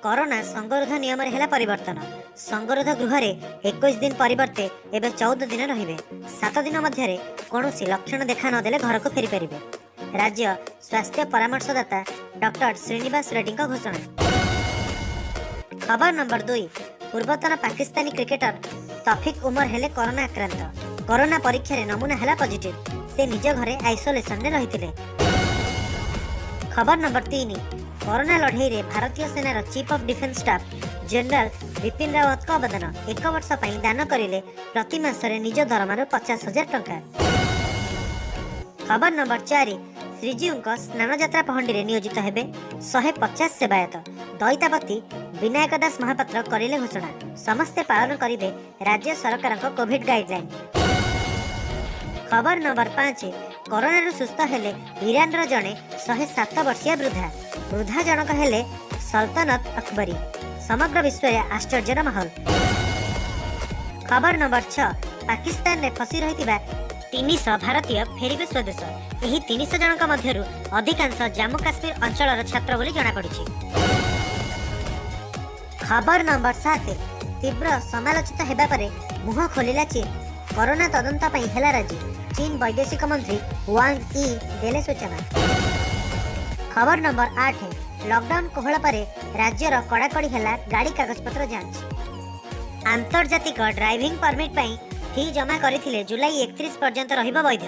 Corona ସଙ୍ଗରୋଧ ନିୟମରେ ହେଲା ପରିବର୍ତ୍ତନ। ସଙ୍ଗରୋଧ ଗୃହରେ 21 ଦିନ ପରିବର୍ତ୍ତେ ଏବେ 14 ଦିନ ରହିବେ। 7 ଦିନ ମଧ୍ୟରେ କୌଣସି ଲକ୍ଷଣ ଦେଖା ନଦେଲେ ଘରକୁ ଫେରିପାରିବେ। ରାଜ୍ୟ ସ୍ୱାସ୍ଥ୍ୟ ପରାମର୍ଶଦାତା ଡକ୍ଟର ଶ୍ରୀନିବାସ ରେଡ୍ଡୀଙ୍କ ଘୋଷଣା। ଖବର ନମ୍ବର 2। ପୂର୍ବତନ ପାକିସ୍ତାନୀ କ୍ରିକେଟର ତଫିକ ଉମର ହେଲେ କରୋନା ଆକ୍ରାନ୍ତ। କରୋନା ପରୀକ୍ଷାରେ ନମୁନା ହେଲା ପଜିଟିଭ। ସେ ନିଜ ଘରେ ଆଇସୋଲେସନରେ ରହିଥିଲେ। ଖବର ନମ୍ବର 3। କରୋନା ଲଢ଼େଇରେ ଭାରତୀୟ ସେନାର Chief of Defence Staff General Bipin ରାୱତଙ୍କ ଅବଦାନ। ଏକ ବର୍ଷ ପାଇଁ ଦାନ କରିଲେ ପ୍ରତି ମାସରେ ନିଜ ଦରମାରୁ 50,000 ଟଙ୍କା। ଖବର ନମ୍ବର 4। ଶ୍ରୀଜୀଉଙ୍କ ସ୍ନାନଯାତ୍ରା ପହଣ୍ଡିରେ ନିୟୋଜିତ ହେବେ 150 ସେବାୟତ। ଦଇତାପତି ବିନାୟକ ଦାସ ମହାପାତ୍ର କରିଲେ ଘୋଷଣା। ସମସ୍ତେ ପାଳନ କରିବେ ରାଜ୍ୟ ସରକାରଙ୍କ କୋଭିଡ ଗାଇଡଲାଇନ। ଖବର ନମ୍ବର 5। କରୋନାରୁ ସୁସ୍ଥ ହେଲେ ଇରାନର ଜଣେ 107 ବର୍ଷୀୟା ବୃଦ୍ଧା। ବୃଦ୍ଧା ଜଣକ ହେଲେ ସଲତନତ ଅକବରୀ। ସମଗ୍ର ବିଶ୍ୱରେ ଆଶ୍ଚର୍ଯ୍ୟର ମାହୋଲ। ଖବର ନମ୍ବର 6। ପାକିସ୍ତାନରେ ଫସି ରହିଥିବା 300 ଭାରତୀୟ ଫେରିବେ ସ୍ୱଦେଶ। ଏହି 300 ଜଣଙ୍କ ମଧ୍ୟରୁ ଅଧିକାଂଶ ଜାମ୍ମୁ କାଶ୍ମୀର ଅଞ୍ଚଳର ଛାତ୍ର ବୋଲି ଜଣାପଡ଼ିଛି। ଖବର ନମ୍ବର 7। ତୀବ୍ର ସମାଲୋଚିତ ହେବା ପରେ ମୁହଁ ଖୋଲିଲା ଚୀନ। କରୋନା ତଦନ୍ତ ପାଇଁ ହେଲା ରାଜି। ଚୀନ ବୈଦେଶିକ ମନ୍ତ୍ରୀ ୱାଙ୍ଗ ଇ ଦେଲେ ସୂଚନା। ଖବର ନମ୍ବର 8। ଲକଡାଉନ କୋହଳ ପରେ ରାଜ୍ୟର କଡ଼ାକଡ଼ି ହେଲା ଗାଡ଼ି କାଗଜପତ୍ର ଯାଞ୍ଚ। ଆନ୍ତର୍ଜାତିକ ଡ୍ରାଇଭିଂ ପରମିଟ୍ ପାଇଁ ଫି ଜମା କରିଥିଲେ ଜୁଲାଇ 31 ପର୍ଯ୍ୟନ୍ତ ରହିବ ବୈଧ।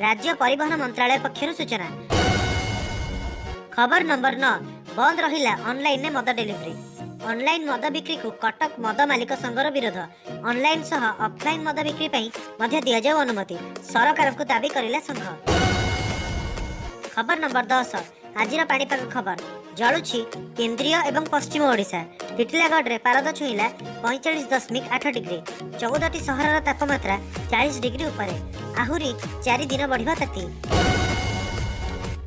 ରାଜ୍ୟ ପରିବହନ ମନ୍ତ୍ରାଳୟ ପକ୍ଷରୁ ସୂଚନା। ଖବର ନମ୍ବର 9। ବନ୍ଦ ରହିଲା ଅନଲାଇନରେ ମଦ ଡେଲିଭରି। ଅନଲାଇନ ମଦ ବିକ୍ରିକୁ କଟକ ମଦ ମାଲିକ ସଂଘର ବିରୋଧ। ଅନଲାଇନ ସହ ଅଫଲାଇନ ମଦ ବିକ୍ରି ପାଇଁ ମଧ୍ୟ ଦିଆଯାଉ ଅନୁମତି, ସରକାରଙ୍କୁ ଦାବି କରିଲା ସଂଘ। ଖବର ନମ୍ବର 10। ଆଜିର ପାଣିପାଗ ଖବର। ଜଳୁଛି କେନ୍ଦ୍ରୀୟ ଏବଂ ପଶ୍ଚିମ ଓଡ଼ିଶା। ଟିଟିଲାଗଡ଼ରେ ପାରଦ ଛୁଇଁଲା 45.8 ଡିଗ୍ରୀ। 14ଟି ସହରର ତାପମାତ୍ରା 40 ଡିଗ୍ରୀ ଉପରେ। ଆହୁରି 4 ଦିନ ବଢ଼ିବ ତାତି।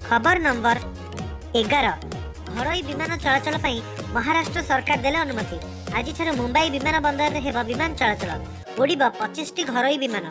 ଖବର ନମ୍ବର 11। ଘରୋଇ ବିମାନ ଚଳାଚଳ ପାଇଁ ମହାରାଷ୍ଟ୍ର ସରକାର ଦେଲେ ଅନୁମତି। ଆଜିଠାରୁ ମୁମ୍ବାଇ ବିମାନ ବନ୍ଦରରେ ହେବ ବିମାନ ଚଳାଚଳ। ଉଡ଼ିବ 25ଟି ଘରୋଇ ବିମାନ।